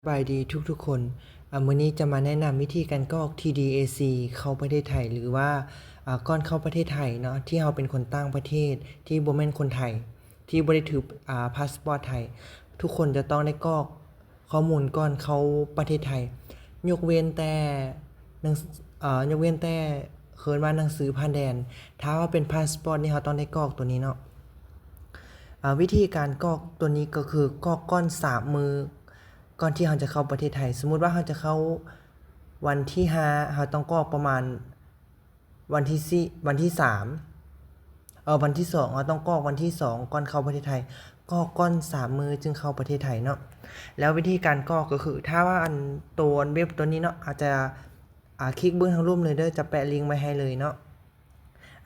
ສະບາຍດີທຸກໆຄົນ. ອາ ມື້ນີ້ຈະມາແນະນຳວິທີການກອກ ທີ ດີ ເອ ຊີ ເຂົ້າປະເທດໄທ ຫຼືວ່າ ອາ ກ່ອນເຂົ້າປະເທດໄທເນາະ ທີ່ເຮົາເປັນຄົນຕ່າງປະເທດ ທີ່ບໍ່ແມ່ນຄົນໄທ ທີ່ບໍ່ໄດ້ຖື ອາ ພາສປອດໄທ. ທຸກຄົນຈະຕ້ອງໄດ້ກອກ ຂໍ້ມູນກ່ອນເຂົ້າປະເທດໄທ ຍົກເວັ້ນແຕ່ໜັງ ເອີ ຍົກເວັ້ນແຕ່ເອີ້ນວ່າໜັງສືຜ່ານແດນ. ຖ້າວ່າເປັນພາສປອດນີ້ ເຮົາຕ້ອງໄດ້ກອກຕົວນີ້ເນາະ. ອາ ວິທີການກອກຕົວນີ້ກໍຄືກອກກ່ອນສາມມື້ ກ່ອນທີ່ເຮົາຈະເຂົ້າປະເທດໄທ. ສົມມຸດວ່າເຮົາຈະເຂົ້າວັນທີຫ້າ ເຮົາຕ້ອງກອກປະມານ ວັນທີສີ່ ວັນທີສາມ ເອີ ວັນທີສອງ ເຮົາຕ້ອງກອກວັນທີສອງ ກ່ອນເຂົ້າປະເທດໄທ ກອກກ່ອນສາມມື້ຈຶ່ງເຂົ້າປະເທດໄທເນາະ. ແລ້ວວິທີການກອກກໍຄື ຖ້າວ່າອັນໂຕອັນເວັບຕົວນີ້ເນາະ ອາດຈະ ອາ ຄລິກເບິ່ງທາງລຸ່ມເລີຍເດີ ຈະແປະລິ້ງໄວ້ໃຫ້ເລີຍເນາະ.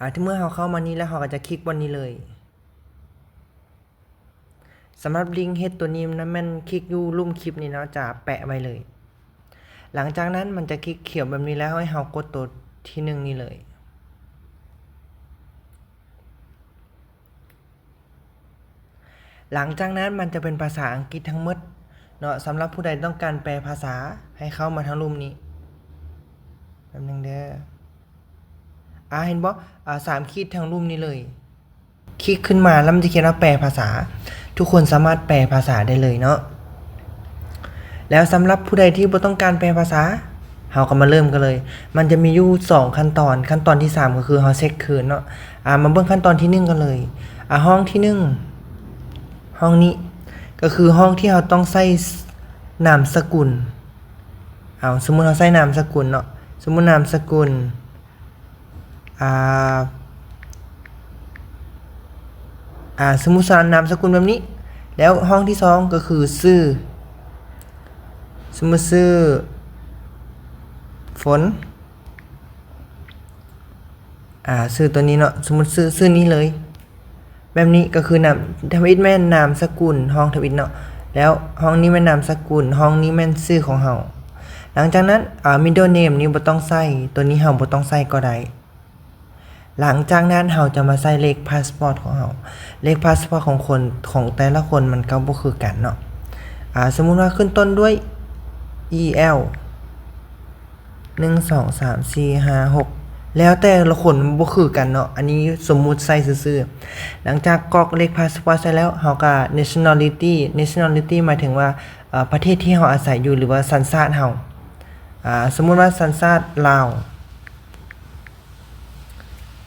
ອາ ເມື່ອເຮົາເຂົ້າມານີ້ແລ້ວ ເຮົາກໍຈະຄລິກບ່ອນນີ້ເລີຍ. ສຳລັບລິ້ງເຮັດຕົວນີ້ນະ ແມ່ນຄລິກຢູ່ລຸ່ມຄລິບນີ້ເນາະ ຈະແປະໄວ້ເລີຍ. ຫຼັງຈາກນັ້ນມັນຈະຄລິກຂຽວແບບນີ້ແລ້ວ ໃຫ້ເຮົາກົດຕົວທີໜຶ່ງນີ້ເລີຍ. ຫຼັງຈາກນັ້ນມັນຈະເປັນພາສາອັງກິດທັງໝົດເນາະ. ສຳລັບຜູ້ໃດຕ້ອງການແປພາສາ ໃຫ້ເຂົ້າມາທາງລຸ່ມນີ້ ແປັບໜຶ່ງເດີ. ອາ ເຫັນບໍ່? ອາ ສາມຂີດທາງລຸ່ມນີ້ເລີຍ. ຄລິກຂຶ້ນມາແລ້ວມັນຈະຂຽນວ່າແປພາສາ. ທຸກຄົນສາມາດແປພາສາໄດ້ເລີຍເນາະ. ແລ້ວສຳລັບຜູ້ໃດທີ່ບໍ່ຕ້ອງການແປພາສາ ເຮົາກໍມາເລີ່ມກັນເລີຍ. ມັນຈະມີຢູ່ສອງຂັ້ນຕອນ. ຂັ້ນຕອນທີສາມກໍຄືເຮົາເຊັກຄືນເນາະ. ອາ ມາເບິ່ງຂັ້ນຕອນທີໜຶ່ງກັນເລີຍ. ອາ ຫ້ອງທີໜຶ່ງ ຫ້ອງນີ້ ກໍຄືຫ້ອງທີ່ເຮົາຕ້ອງໃສ່ນາມສະກຸນ. ເອົາ ສົມມຸດເຮົາໃສ່ນາມສະກຸນເນາະ. ສົມມຸດນາມສະກຸນ ອາ ອາ ສົມມຸດນາມສະກຸນແບບນີ້. ແລ້ວຫ້ອງທີສອງກໍຄືຊື່. ສົມມຸດຊື່ຝົນ. ອາ ຊື່ຕົວນີ້ເນາະ. ສົມມຸດຊື່ ຊື່ນີ້ເລີຍ. ແບບນີ້ກໍຄືນາມທຳອິດແມ່ນນາມສະກຸນຫ້ອງທຳອິດເນາະ. ແລ້ວຫ້ອງນີ້ແມ່ນນາມສະກຸນ, ຫ້ອງນີ້ແມ່ນຊື່ຂອງເຮົາ. ຫຼັງຈາກນັ້ນ ອາ ມິດເດິນເນມນີ້ບໍ່ຕ້ອງໃສ່, ຕົວນີ້ເຮົາບໍ່ຕ້ອງໃສ່ກໍໄດ້. ຫຼັງຈາກນັ້ນເຮົາຈະມາໃສ່ເລກພາສປອດຂອງເຮົາ. ເລກພາສປອດຂອງຄົນ, ຂອງແຕ່ລະຄົນມັນກໍບໍ່ຄືກັນເນາະ. ອາ ສົມມຸດວ່າຂຶ້ນຕົ້ນດ້ວຍ ອີ ແອລ ໜຶ່ງ ສອງ ສາມ ສີ່ ຫ້າ ຫົກ ແລ້ວແຕ່ລະຄົນບໍ່ຄືກັນເນາະ. ອັນນີ້ສົມມຸດໃສ່ຊື່ໆ. ຫຼັງຈາກກອກເລກພາສປອດໃສ່ແລ້ວ ເຮົາກໍ nationality, nationality ໝາຍເຖິງວ່າ ເອີ ປະເທດທີ່ເຮົາອາໄສຢູ່ ຫຼືວ່າສັນຊາດເຮົາ. ອາ ສົມມຸດວ່າສັນຊາດລາວ.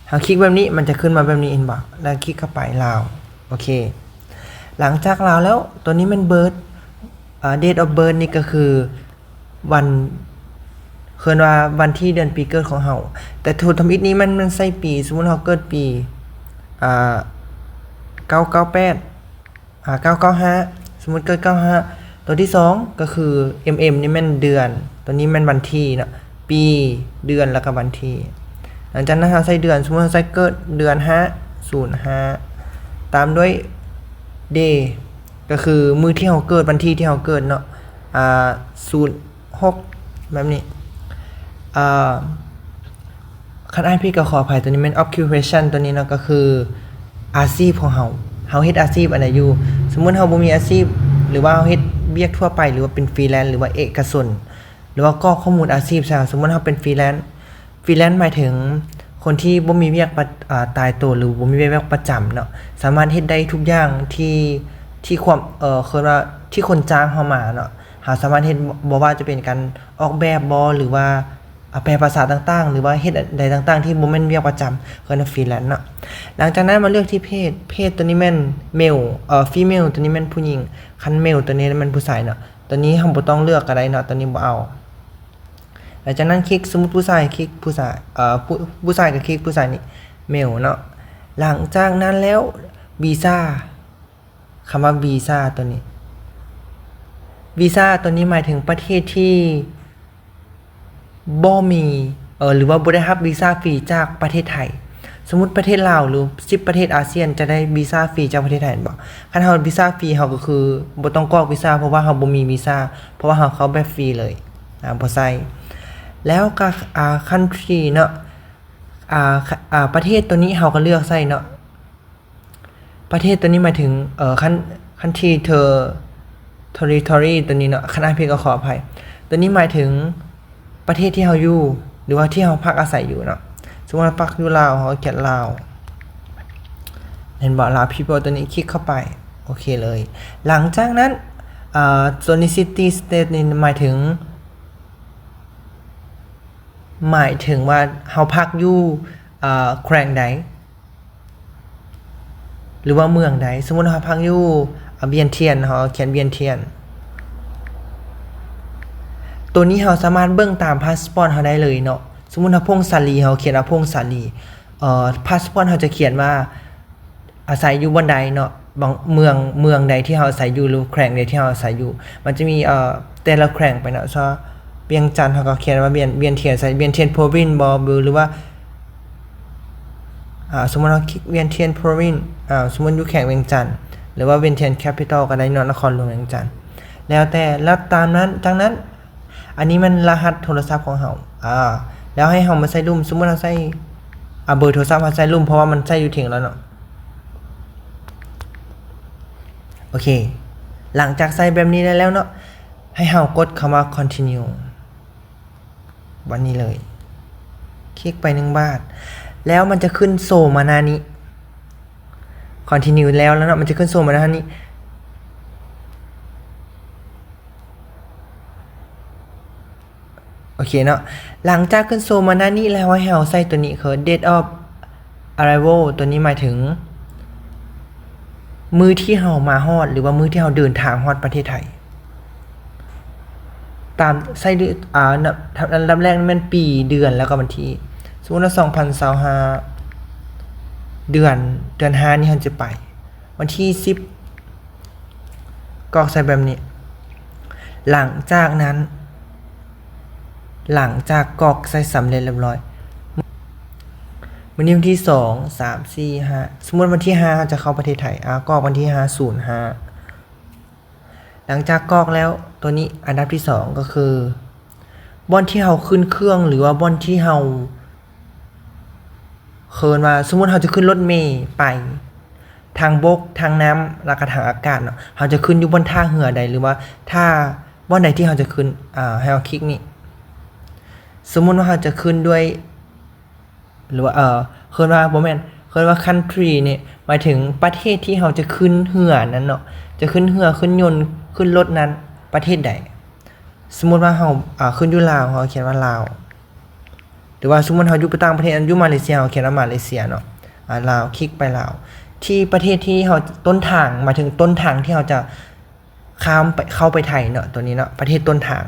ເຮົາຄລິກແບບນີ້ ມັນຈະຂຶ້ນມາແບບນີ້ ເຫັນບໍ່? ແລ້ວຄລິກເຂົ້າໄປ ລາວ. ໂອເຄ. ຫຼັງຈາກລາວແລ້ວ ຕົວນີ້ແມ່ນ birth, ເອີ date of birth ນີ້ກໍຄື ວັນ ເອີ້ນວ່າວັນທີເດືອນປີເກີດຂອງເຮົາ. ແຕ່ໂທນທຳອິດນີ້ມັນ, ມັນໃສ່ປີ. ສົມມຸດເຮົາເກີດປີ ອາ ເກົ້າເກົ້າແປດ ອາ ເກົ້າເກົ້າຫ້າ ສົມມຸດເກີດເກົ້າຫ້າ. ຕົວທີສອງກໍຄື ເອັມເອັມ ນີ້ແມ່ນເດືອນ, ຕົວນີ້ແມ່ນວັນທີເນາະ, ປີ ເດືອນ ແລ້ວກໍວັນທີ. ຫຼັງຈາກນັ້ນເຮົາໃສ່ເດືອນ, ສົມມຸດເຮົາໃສ່ເກີດເດືອນຫ້າ ສູນຫ້າ ຕາມດ້ວຍ day ກໍຄືມື້ທີ່ເຮົາເກີດ, ວັນທີທີ່ເຮົາເກີດເນາະ ອາ ສູນຫົກ ແບບນີ້. ອາ ຄັນອ່ານຜິດກໍຂໍອະໄພ. ຕົວນີ້ແມ່ນ occupation ຕົວນີ້ເນາະ ກໍຄືອາຊີບຂອງເຮົາ, ເຮົາເຮັດອາຊີບອັນໃດຢູ່. ສົມມຸດເຮົາບໍ່ມີອາຊີບ ຫຼືວ່າເຮົາເຮັດວຽກທົ່ວໄປ ຫຼືວ່າເປັນ freelance ຫຼືວ່າເອກະຊົນ ຫຼືວ່າກອກຂໍ້ມູນອາຊີບຊະ. ສົມມຸດເຮົາເປັນ freelance, freelance ໝາຍເຖິງຄົນທີ່ບໍ່ມີວຽກປະ ອາ ຕາຍໂຕ ຫຼືບໍ່ມີວຽກປະຈຳເນາະ, ສາມາດເຮັດໄດ້ທຸກຢ່າງທີ່ ທີ່ຄວາມ ເອີ້ນວ່າທີ່ຄົນຈ້າງເຮົາມາເນາະ. ເຮົາສາມາດເຮັດ ບໍ່ວ່າຈະເປັນການອອກແບບບໍ ຫຼືວ່າ ອາ ແປພາສາຕ່າງໆ ຫຼືວ່າເຮັດໃດຕ່າງໆທີ່ບໍ່ແມ່ນວຽກປະຈຳ ເອີ້ນວ່າ freelance ເນາະ. ຫຼັງຈາກນັ້ນມາເລືອກທີ່ເພດ, ເພດຕົວນີ້ແມ່ນ male, ເອີ female ຕົວນີ້ແມ່ນຜູ້ຍິງ, ຄັນ male ຕົວນີ້ແມ່ນຜູ້ຊາຍເນາະ. ຕົວນີ້ເຮົາບໍ່ຕ້ອງເລືອກກໍໄດ້ເນາະ, ຕົວນີ້ບໍ່ເອົາ. ຫຼັງຈາກນັ້ນຄລິກ, ສົມມຸດຜູ້ຊາຍ ຄລິກຜູ້ຊາຍ, ເອີ ຜູ້ ຜູ້ຊາຍກໍຄລິກຜູ້ຊາຍນີ້ male ເນາະ. ຫຼັງຈາກນັ້ນແລ້ວ visa ຄຳວ່າ visa ຕົວນີ້, visa ຕົວນີ້ໝາຍເຖິງປະເທດທີ່ບໍ່ມີ ເອີ ຫຼືວ່າບໍ່ໄດ້ຮັບ visa ຟຣີຈາກປະເທດໄທ. ສົມມຸດປະເທດລາວ ຫຼື ສິບປະເທດອາຊຽນຈະໄດ້ visa ຟຣີຈາກປະເທດໄທ ແມ່ນບໍ່? ຄັນເຮົາ visa ຟຣີ ເຮົາກໍຄືບໍ່ຕ້ອງກອກ visa ເພາະວ່າເຮົາບໍ່ມີ visa, ເພາະວ່າເຮົາເຂົ້າແບບຟຣີເລີຍ, ອາ ບໍ່ໃສ່. ແລ້ວກໍ ອາ country ເນາະ, ອາ ອາ ປະເທດຕົວນີ້ເຮົາກໍເລືອກໃສ່ເນາະ. ປະເທດຕົວນີ້ໝາຍເຖິງ ເອີ ຄັນ ຄັນທີ່ເທີ territory ຕົວນີ້ເນາະ, ຄັນອ່ານຜິດກໍຂໍອະໄພ. ຕົວນີ້ໝາຍເຖິງປະເທດທີ່ເຮົາຢູ່ ຫຼືວ່າທີ່ເຮົາພັກອາໄສຢູ່ເນາະ. ສົມມຸດເຮົາພັກຢູ່ລາວ ເຮົາກໍຂຽນລາວ ເຫັນບໍ່? ລາວ people ຕົວນີ້ ຄລິກເຂົ້າໄປ ໂອເຄເລີຍ. ຫຼັງຈາກນັ້ນ ເອີ ຕົວນີ້ city state ນີ້ໝາຍເຖິງ ໝາຍເຖິງວ່າເຮົາພັກຢູ່ ເອີ ແຂວງໃດ ຫຼືວ່າເມືອງໃດ. ສົມມຸດເຮົາພັກຢູ່ ອາ ວຽງຈັນ ເຮົາຂຽນວຽງຈັນ. ໂຕນີ້ເຮົາສາມາດເບິ່ງຕາມພາສປອດເຮົາໄດ້ເລີຍເນາະ. ສົມມຸດເຮົາຜົ້ງສາລີ ເຮົາຂຽນວ່າຜົ້ງສາລີ. ເອີ ພາສປອດເຮົາຈະຂຽນວ່າ ອາໄສຢູ່ບ່ອນໃດເນາະ, ບາງເມືອງ ເມືອງໃດທີ່ເຮົາອາໄສຢູ່ ຫຼືແຂວງໃດທີ່ເຮົາອາໄສຢູ່. ມັນຈະມີ ເອີ ແຕ່ລະແຂວງໄປເນາະ. ສະ ວຽງຈັນ ເຮົາກໍຂຽນວ່າວຽງ ວຽງຈັນ ໃສ່ວຽງຈັນ province ບໍ ຫຼືວ່າ ອາ ສົມມຸດເຮົາຄລິກວຽງຈັນ province ອາ ສົມມຸດຢູ່ແຂວງວຽງຈັນ ຫຼືວ່າວຽງຈັນ capital ກໍໄດ້ເນາະ, ນະຄອນຫຼວງວຽງຈັນ. ແລ້ວແຕ່ ແລ້ວຕາມນັ້ນ ຈາກນັ້ນ ອັນນີ້ແມ່ນລະຫັດໂທລະສັບຂອງເຮົາ ອາ ແລ້ວໃຫ້ເຮົາມາໃສ່ລຸ່ມ. ສົມມຸດເຮົາໃສ່ ອາ ເບີໂທລະສັບເຮົາໃສ່ລຸ່ມ ເພາະວ່າມັນໃສ່ຢູ່ເທິງແລ້ວເນາະ. ໂອເຄ ຫຼັງຈາກໃສ່ແບບນີ້ໄດ້ແລ້ວເນາະ ໃຫ້ເຮົາກົດຄຳວ່າ continue ບາດນີ້ເລີຍ ຄລິກໄປໜຶ່ງບາດ ແລ້ວມັນຈະຂຶ້ນໂຊມາໜ້ານີ້. continue ແລ້ວ ແລ້ວເນາະ ມັນຈະຂຶ້ນໂຊມາໜ້ານີ້. ໂອເຄເນາະ ຫຼັງຈາກຂຶ້ນໂຊມາໜ້ານີ້ແລ້ວ ໃຫ້ເຮົາໃສ່ຕົວນີ້ຄື date of arrival ຕົວນີ້ໝາຍເຖິງມື້ທີ່ເຮົາມາຮອດ ຫຼືວ່າມື້ທີ່ເຮົາເດີນທາງຮອດປະເທດໄທ. ຕາມໃສ່ ອາ ອັນດັບແລກແມ່ນປີ ເດືອນ ແລ້ວກໍວັນທີ. ສົມມຸດວ່າ ສອງພັນຊາວຫ້າ ເດືອນ ເດືອນຫ້ານີ້ເຮົາຈະໄປ ວັນທີສິບ ກອກໃສ່ແບບນີ້. ຫຼັງຈາກນັ້ນ ຫຼັງຈາກກອກໃສ່ສຳເລັດລຽບຮ້ອຍ ມື້ນີ້ວັນທີສອງ ສາມ ສີ່ ຫ້າ ສົມມຸດວັນທີຫ້າເຮົາຈະເຂົ້າປະເທດໄທ ອາ ກອກວັນທີຫ້າ ສູນຫ້າ. ຫຼັງຈາກກອກແລ້ວ ຕົວນີ້ອັນດັບທີສອງກໍຄື ບ່ອນທີ່ເຮົາຂຶ້ນເຄື່ອງ ຫຼືວ່າບ່ອນທີ່ເຮົາ ເອີ້ນວ່າ ສົມມຸດເຮົາຈະຂຶ້ນລົດເມໄປທາງບົກ ທາງນ້ຳ ແລ້ວກໍທາງອາກາດເນາະ, ເຮົາຈະຂຶ້ນຢູ່ບ່ອນທ່າເຮືອໃດ ຫຼືວ່າທ່າບ່ອນໃດທີ່ເຮົາຈະຂຶ້ນ ອາ ໃຫ້ເຮົາຄລິກນີ້. ສົມມຸດວ່າເຮົາຈະຂຶ້ນດ້ວຍ ຫຼືວ່າ ເອີ ເອີ້ນວ່າ ບໍ່ແມ່ນ ເອີ້ນວ່າ country ນີ້ ໝາຍເຖິງປະເທດທີ່ເຮົາຈະຂຶ້ນເຮືອນັ້ນເນາະ, ຈະຂຶ້ນເຮືອ ຂຶ້ນຍົນ ຂຶ້ນລົດນັ້ນ ປະເທດໃດ. ສົມມຸດວ່າເຮົາ ອາ ຂຶ້ນຢູ່ລາວ ເຮົາຂຽນວ່າລາວ ຫຼືວ່າສົມມຸດເຮົາຢູ່ຕ່າງປະເທດ ຢູ່ມາເລເຊຍ ເຮົາຂຽນວ່າມາເລເຊຍເນາະ ອາ ລາວ ຄລິກໄປລາວ. ທີ່ປະເທດທີ່ເຮົາ ຕົ້ນທາງ ໝາຍເຖິງຕົ້ນທາງທີ່ເຮົາຈະຂ້າມໄປ ເຂົ້າໄປໄທເນາະ ຕົວນີ້ເນາະ ປະເທດຕົ້ນທາງ.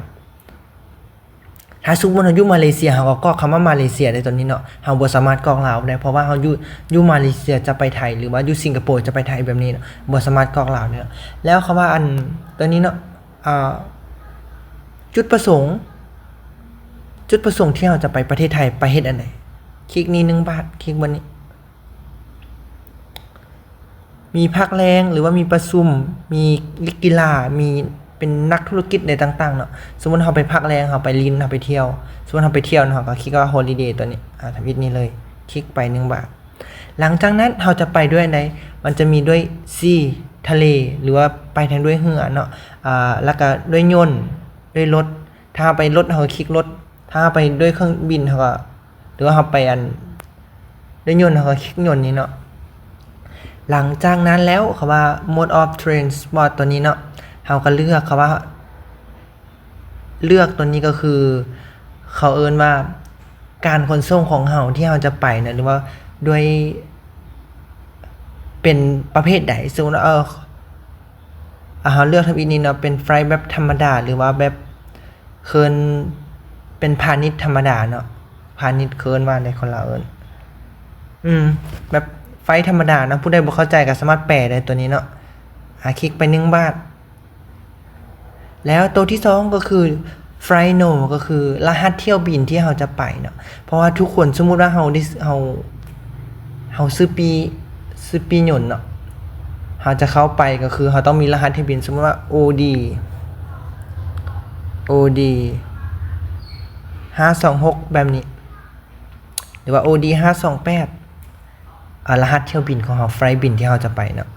ຖ້າສົມມຸດເຮົາຢູ່ມາເລເຊຍ ເຮົາກໍກອກຄຳວ່າມາເລເຊຍໄດ້ຕົວນີ້ເນາະ, ເຮົາບໍ່ສາມາດກອກລາວໄດ້ ເພາະວ່າເຮົາຢູ່ ຢູ່ມາເລເຊຍຈະໄປໄທ ຫຼືວ່າຢູ່ສິງກະໂປຈະໄປໄທແບບນີ້ເນາະ, ບໍ່ສາມາດກອກລາວໄດ້ເນາະ. ແລ້ວຄຳວ່າອັນຕົວນີ້ເນາະ ອາ ຈຸດປະສົງ ຈຸດປະສົງທີ່ເຮົາຈະໄປປະເທດໄທ ໄປເຮັດອັນໃດ? ຄລິກນີ້ໜຶ່ງບາດ ຄລິກບ່ອນນີ້. ມີພັກແລງ ຫຼືວ່າມີປະຊຸມ ມີຫຼິ້ນກິລາ ມີເປັນນັກທຸລະກິດໃດຕ່າງໆເນາະ. ສົມມຸດເຮົາໄປພັກແລງ ເຮົາໄປຫຼິ້ນ ເຮົາໄປທ່ຽວ ສົມມຸດເຮົາໄປທ່ຽວເນາະ ເຮົາກໍຄລິກວ່າ holiday ຕົວນີ້ ອາ ທຳອິດນີ້ເລີຍ ຄລິກໄປໜຶ່ງບາດ. ຫຼັງຈາກນັ້ນເຮົາຈະໄປດ້ວຍໃດ? ມັນຈະມີດ້ວຍ sea ທະເລ ຫຼືວ່າໄປທາງດ້ວຍເຮືອເນາະ ອາ ແລ້ວກໍດ້ວຍຍົນ ດ້ວຍລົດ. ຖ້າເຮົາໄປລົດ ເຮົາກໍຄລິກລົດ, ຖ້າເຮົາໄປດ້ວຍເຄື່ອງບິນ ເຮົາກໍ ຫຼືວ່າເຮົາໄປອັນ ດ້ວຍຍົນ ເຮົາກໍຄລິກຍົນນີ້ເນາະ. ຫຼັງຈາກນັ້ນແລ້ວ ເຂົາວ່າ mode of transport ຕົວນີ້ເນາະ ເຮົາກໍເລືອກ ເຂົາວ່າ ເລືອກຕົວນີ້ກໍຄື ເຂົາເອີ້ນວ່າການຂົນສົ່ງຂອງເຮົາທີ່ເຮົາຈະໄປນະ ຫຼືວ່າດ້ວຍ ເປັນປະເພດໃດ. ສົມມຸດວ່າ ເອີ ອາ ເຮົາເລືອກທຳອິດນີ້ເນາະ ເປັນໄຟລ໌ແບບທຳມະດາ ຫຼືວ່າແບບ ເອີ້ນເປັນພານິດທຳມະດາເນາະ, ພານິດເອີ້ນວ່າໃດ ຄົນລາວເອີ້ນ ອືມ ແບບໄຟທຳມະດາເນາະ. ຜູ້ໃດບໍ່ເຂົ້າໃຈກໍສາມາດແປໄດ້ຕົວນີ້ເນາະ. ອາ ຄລິກໄປໜຶ່ງບາດ. ແລ້ວໂຕທີສອງກໍຄື flight no ກໍຄືລະຫັດຖ້ຽວບິນທີ່ເຮົາຈະໄປເນາະ. ເພາະວ່າທຸກຄົນ ສົມມຸດວ່າເຮົາໄດ້ ເຮົາ ເຮົາຊື້ປີ້ ຊື້ປີ້ຍົນເນາະ ເຮົາຈະເຂົ້າໄປກໍຄືເຮົາຕ້ອງມີລະຫັດຖ້ຽວບິນ ສົມມຸດວ່າ ໂອດີ ໂອດີ ຫ້າສອງຫົກ ແບບນີ້ ຫຼືວ່າ ໂອດີ ຫ້າສອງແປດ ອາ ລະຫັດຖ້ຽວບິນຂອງເຮົາ ໄຟລ໌ບິນທີ່ເຮົາຈະໄປເນາະ.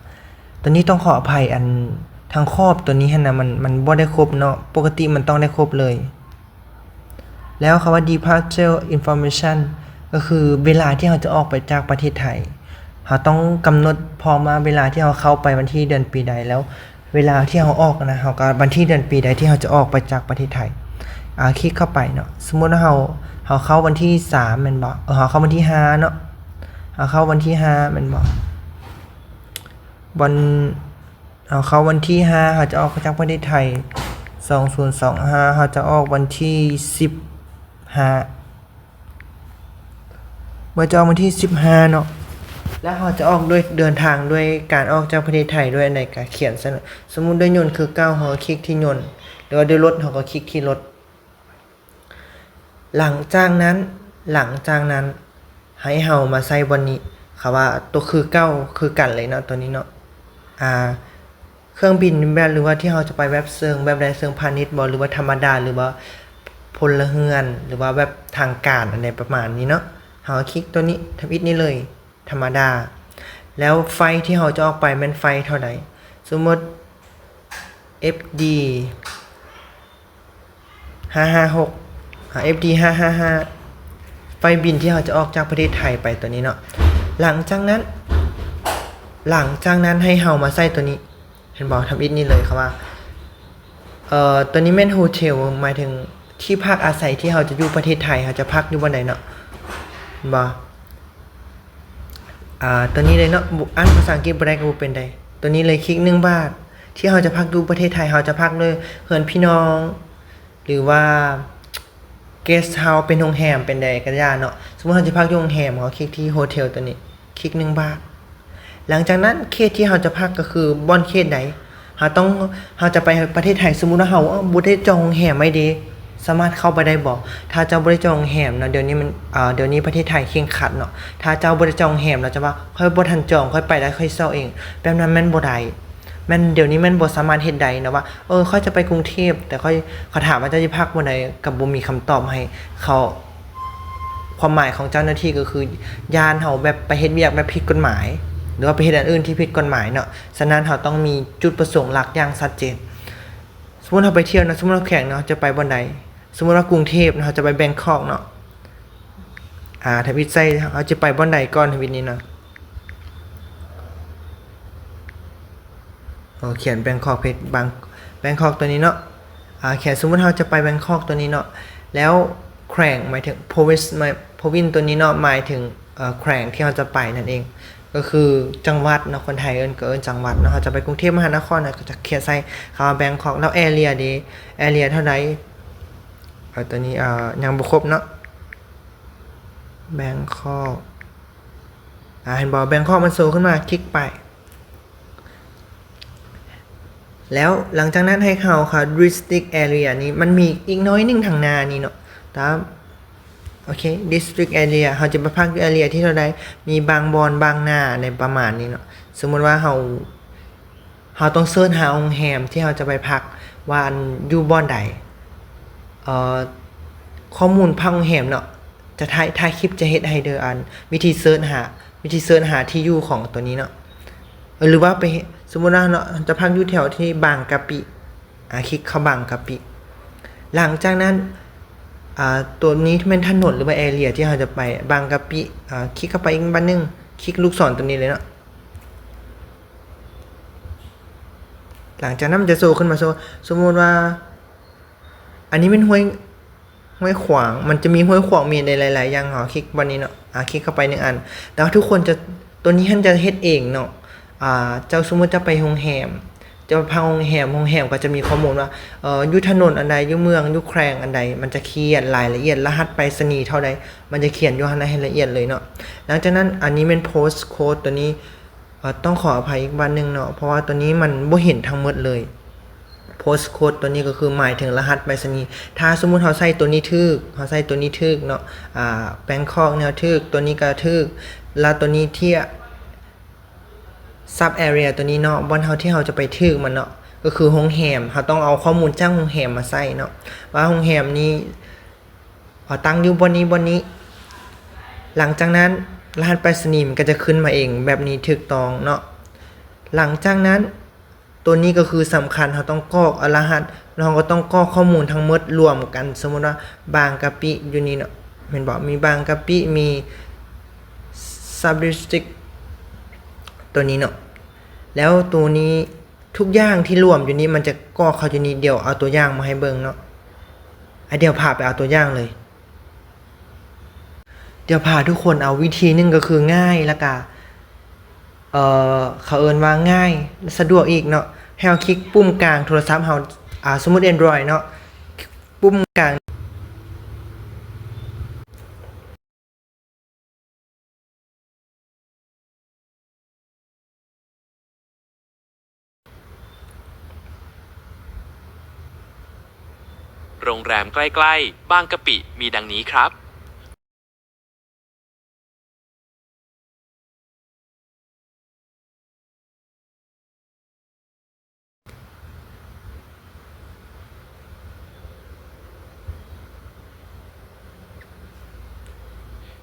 ຕອນນີ້ຕ້ອງຂໍອະໄພ ອັນ ທາງຂອບຕົວນີ້ຫັ້ນນະ ມັນ ມັນບໍ່ໄດ້ຄົບເນາະ, ປົກກະຕິມັນຕ້ອງໄດ້ຄົບເລີຍ. ແລ້ວຄຳວ່າ departure information ກໍຄືເວລາທີ່ເຮົາຈະອອກໄປຈາກປະເທດໄທ, ເຮົາຕ້ອງກຳນົດພ້ອມວ່າເວລາທີ່ເຮົາເຂົ້າໄປວັນທີເດືອນປີໃດ, ແລ້ວເວລາທີ່ເຮົາອອກນະ ເຮົາກໍວັນທີເດືອນປີໃດທີ່ເຮົາຈະອອກໄປຈາກປະເທດໄທ. ອາ ຄລິກເຂົ້າໄປເນາະ, ສົມມຸດວ່າເຮົາ ເຮົາເຂົ້າວັນທີສາມແມ່ນບໍ່? ເອີ ເຮົາເຂົ້າວັນທີຫ້າເນາະ, ເຮົາເຂົ້າວັນທີຫ້າແມ່ນບໍ່? ວັນ ເຮົາເຂົ້າວັນທີຫ້າ ເຮົາຈະອອກໄປຈາກປະເທດໄທ ສອງພັນຊາວຫ້າ ເຮົາຈະອອກວັນທີສິບຫ້າ ເມື່ອຈະອອກວັນທີສິບຫ້າເນາະ ແລ້ວເຮົາຈະອອກດ້ວຍ ເດີນທາງດ້ວຍການອອກຈາກປະເທດໄທດ້ວຍອັນໃດກໍຂຽນໃສ່ເນາະ, ສົມມຸດດ້ວຍຍົນຄືເກົ່າ ເຮົາກໍຄລິກທີ່ຍົນ ຫຼືວ່າດ້ວຍລົດ ເຮົາກໍຄລິກທີ່ລົດ. ຫຼັງຈາກນັ້ນ ຫຼັງຈາກນັ້ນ ໃຫ້ເຮົາມາໃສ່ບ່ອນນີ້ ຄຳວ່າຕົວຄືເກົ່າຄືກັນເລີຍເນາະ ຕົວນີ້ເນາະ. ອາ ເຄື່ອງບິນແບບ ຫຼືວ່າທີ່ເຮົາຈະໄປແບບເຊີງ ແບບໃດ ເຊີງພານິດບໍ ຫຼືວ່າທຳມະດາ ຫຼືວ່າພົນລະເຮືອນ ຫຼືວ່າແບບທາງການ ອັນໃດປະມານນີ້ເນາະ. ເຮົາຄລິກຕົວນີ້ ທຳອິດນີ້ເລີຍ ທຳມະດາ. ແລ້ວໄຟລ໌ທີ່ເຮົາຈະອອກໄປແມ່ນໄຟລ໌ເທົ່າໃດ? ສົມມຸດ ເອັຟດີ ຫ້າຫ້າຫົກ ອາ ເອັຟດີ ຫ້າຫ້າຫ້າ ໄຟລ໌ບິນທີ່ເຮົາຈະອອກຈາກປະເທດໄທໄປຕົວນີ້ເນາະ. ຫຼັງຈາກນັ້ນ ຫຼັງຈາກນັ້ນໃຫ້ເຮົາມາໃສ່ຕົວນີ້ ເຫັນບໍ່? ທຳອິດນີ້ເລີຍ ຄຳວ່າ ເອີ ຕົວນີ້ແມ່ນໂຮເທວ ໝາຍເຖິງທີ່ພັກອາໄສທີ່ເຮົາຈະຢູ່ປະເທດໄທ ເຮົາຈະພັກຢູ່ບ່ອນໃດເນາະ ເຫັນບໍ່? ອາ ຕົວນີ້ເລີຍເນາະ, ບໍ່ ອ່ານພາສາອັງກິດບໍ່ໄດ້ກໍບໍ່ເປັນໃດ. ຕົວນີ້ເລີຍ ຄລິກໜຶ່ງບາດ ທີ່ເຮົາຈະພັກຢູ່ປະເທດໄທ ເຮົາຈະພັກໂດຍເຮືອນພີ່ນ້ອງ ຫຼືວ່າ guest house ເປັນໂຮງແຮມ ເປັນໃດກໍຢ່າເນາະ. ສົມມຸດເຮົາຈະພັກຢູ່ໂຮງແຮມ ເຮົາຄລິກທີ່ໂຮເທວຕົວນີ້ ຄລິກໜຶ່ງບາດ. ຫຼັງຈາກນັ້ນ ເຂດທີ່ເຮົາຈະພັກກໍຄືບ່ອນເຂດໃດ ເຮົາຕ້ອງ ເຮົາຈະໄປປະເທດໄທ ສົມມຸດວ່າເຮົາ ເອີ ບໍ່ໄດ້ຈອງໂຮງແຮມໄວ້ເດ ສາມາດເຂົ້າໄປໄດ້ບໍ່? ຖ້າເຈົ້າບໍ່ໄດ້ຈອງໂຮງແຮມເນາະ ດຽວນີ້ມັນ ເອີ ດຽວນີ້ປະເທດໄທເຄັ່ງຄັດເນາະ, ຖ້າເຈົ້າບໍ່ໄດ້ຈອງໂຮງແຮມ ລາວຈະວ່າ ຂ້ອຍບໍ່ທັນຈອງ ຂ້ອຍໄປໄດ້ ຂ້ອຍຊອກເອງ, ແບບນັ້ນແມ່ນບໍ່ໄດ້. ແມ່ນ ດຽວນີ້ແມ່ນບໍ່ສາມາດເຮັດໄດ້ເນາະວ່າ ເອີ ຂ້ອຍຈະໄປກຸງເທບ ແຕ່ຂ້ອຍ ເຂົາຖາມວ່າເຈົ້າຈະພັກບ່ອນໃດ ກໍບໍ່ມີຄຳຕອບໃຫ້ເຂົາ. ຄວາມໝາຍຂອງເຈົ້າໜ້າທີ່ກໍຄື ຢ້ານເຮົາແບບໄປເຮັດວຽກແບບຜິດກົດໝາຍ ຫຼືວ່າໄປເຮັດອັນອື່ນທີ່ຜິດກົດໝາຍເນາະ. ສະນັ້ນເຮົາຕ້ອງມີຈຸດປະສົງຫຼັກຢ່າງຊັດເຈນ. ສົມມຸດເຮົາໄປທ່ຽວເນາະ, ສົມມຸດເຮົາແຂວງເນາະ ເຮົາຈະໄປບ່ອນໃດ? ສົມມຸດວ່າກຸງເທບເນາະ ເຮົາຈະໄປແບງຄອກເນາະ. ອາ ທຳອິດໃສ່ ເຮົາຈະໄປບ່ອນໃດກ່ອນ ທຳອິດນີ້ເນາະ. ເຮົາຂຽນແບງຄອກ ເພຈບາງ ແບງຄອກຕົວນີ້ເນາະ. ອາ ຂຽນ ສົມມຸດເຮົາຈະໄປແບງຄອກຕົວນີ້ເນາະ ແລ້ວແຂວງ ໝາຍເຖິງ province ໝາຍ province ຕົວນີ້ເນາະ ໝາຍເຖິງ ເອີ ແຂວງທີ່ເຮົາຈະໄປນັ້ນເອງ ກໍຄືຈັງຫວັດເນາະ, ຄົນໄທເອີ້ນ ກໍເອີ້ນຈັງຫວັດເນາະ. ເຮົາຈະໄປກຸງເທບມະຫານະຄອນ ເຮົາກໍຈະຂຽນໃສ່ຄຳວ່າແບງຄອກ. ແລ້ວ area ເດ area ເທົ່າໃດ? ເອີ ຕົວນີ້ ເອີ ຍັງບໍ່ຄົບເນາະ ແບງຄອກ. ອາ ເຫັນບໍ່? ແບງຄອກມັນໂຊຂຶ້ນມາ ຄລິກໄປ. ແລ້ວຫຼັງຈາກນັ້ນໃຫ້ເຮົາເຂົ້າ district area ນີ້ ມັນມີອີກໜ້ອຍໜຶ່ງທາງໜ້ານີ້ເນາະ ຕາມ ໂອເຄ district area ເຮົາຈະໄປພັກຢູ່ area ທີ່ເທົ່າໃດ ມີບາງບ່ອນບາງໜ້າໃນປະມານນີ້ເນາະ. ສົມມຸດວ່າເຮົາ ເຮົາຕ້ອງເສີດຫາໂຮງແຮມທີ່ເຮົາຈະໄປພັກວ່າ ອັນ ຢູ່ບ່ອນໃດ. ເອີ ຂໍ້ມູນພັກໂຮງແຮມເນາະ ຈະຖ່າຍ ຖ່າຍຄລິບຈະເຮັດໃຫ້ເດີ ອັນ ວິທີເສີດຫາ ວິທີເສີດຫາທີ່ຢູ່ຂອງຕົວນີ້ເນາະ. ເອີ ຫຼືວ່າໄປ ສົມມຸດວ່າເນາະ ຈະພັກຢູ່ແຖວທີ່ບາງກະປິ ອາ ຄລິກເຂົ້າບາງກະປິ. ຫຼັງຈາກນັ້ນ ອາ ຕົວນີ້ແມ່ນຖະໜົນ ຫຼືວ່າ area ທີ່ເຮົາຈະໄປ ບາງກະປິ. ອາ ຄລິກເຂົ້າໄປອີກບາດໜຶ່ງ ຄລິກລູກສອນຕົວນີ້ເລີຍເນາະ. ຫຼັງຈາກນັ້ນມັນຈະໂຊຂຶ້ນມາ ໂຊ ສົມມຸດວ່າ ອັນນີ້ແມ່ນຫ້ວຍ ຫ້ວຍຂວາງ ມັນຈະມີຫ້ວຍຂວາງ ມີໃນຫຼາຍໆຢ່າງ. ເຮົາຄລິກບ່ອນນີ້ເນາະ ອາ ຄລິກເຂົ້າໄປໜຶ່ງອັນ. ແຕ່ວ່າທຸກຄົນຈະ ຕົວນີ້ຫັ້ນຈະເຮັດເອງເນາະ. ອາ ເຈົ້າ ສົມມຸດເຈົ້າໄປໂຮງແຮມ ເຈົ້າໄປພັກໂຮງແຮມ ໂຮງແຮມກໍຈະມີຂໍ້ມູນວ່າ ເອີ ຢູ່ຖະໜົນອັນໃດ ຢູ່ເມືອງ ຢູ່ແຂວງອັນໃດ ມັນຈະຂຽນລາຍລະອຽດ ລະຫັດໄປສະນີເທົ່າໃດ ມັນຈະຂຽນຢູ່ຫັ້ນໃຫ້ລະອຽດເລີຍເນາະ. ຫຼັງຈາກນັ້ນ ອັນນີ້ແມ່ນ postcode ຕົວນີ້ ເອີ ຕ້ອງຂໍອະໄພອີກບາດໜຶ່ງເນາະ ເພາະວ່າຕົວນີ້ມັນບໍ່ເຫັນທັງໝົດເລີຍ. Postcode ຕົວນີ້ກໍຄືໝາຍເຖິງລະຫັດໄປສະນີ. ຖ້າສົມມຸດເຮົາໃສ່ຕົວນີ້ຖືກ ເຮົາໃສ່ຕົວນີ້ຖືກເນາະ ອາ Bangkok ແນວຖືກ ຕົວນີ້ກໍຖືກ ແລ້ວຕົວນີ້ທີ່ sub area ຕົວນີ້ເນາະ ບ່ອນເຮົາ ທີ່ເຮົາຈະໄປຖືກມັນເນາະ ກໍຄືໂຮງແຮມ. ເຮົາຕ້ອງເອົາຂໍ້ມູນຈາກໂຮງແຮມມາໃສ່ເນາະ ວ່າໂຮງແຮມນີ້ ເອົາຕັ້ງຢູ່ບ່ອນນີ້ ບ່ອນນີ້. ຫຼັງຈາກນັ້ນ ລະຫັດໄປສະນີມັນກໍຈະຂຶ້ນມາເອງແບບນີ້ ຖືກຕ້ອງເນາະ. ຫຼັງຈາກນັ້ນ ຕົວນີ້ກໍຄືສຳຄັນ, ເຮົາຕ້ອງກອກເອົາລະຫັດ ແລ້ວເຮົາກໍຕ້ອງກອກຂໍ້ມູນທັງໝົດລວມກັນ. ສົມມຸດວ່າບາງກະປິຢູ່ນີ້ເນາະ, ແມ່ນບໍ່? ມີບາງກະປິ, ມີ Sub District ຕົວນີ້ເນາະ, ແລ້ວຕົວນີ້ ທຸກຢ່າງທີ່ລວມຢູ່ນີ້ ມັນຈະກອກເຂົ້າຢູ່ນີ້. ດຽວເອົາຕົວຢ່າງມາໃຫ້ເບິ່ງເນາະ. ອາ ດຽວພາໄປເອົາຕົວຢ່າງເລີຍ. ດຽວພາທຸກຄົນເອົາວິທີໜຶ່ງກໍຄືງ່າຍ ແລ້ວກະ ເອີ ເຂົາເອີ້ນວ່າງ່າຍ ສະດວກອີກເນາະ. ໃຫ້ເຮົາຄລິກປຸ່ມກາງໂທລະສັບເຮົາ, ອາ ສົມມຸດ Android ເນາະ, ປຸ່ມກາງ ໂຮງແຮມໃກ້ໆບາງກະປິມີດັ່ງນີ້ຄັບ.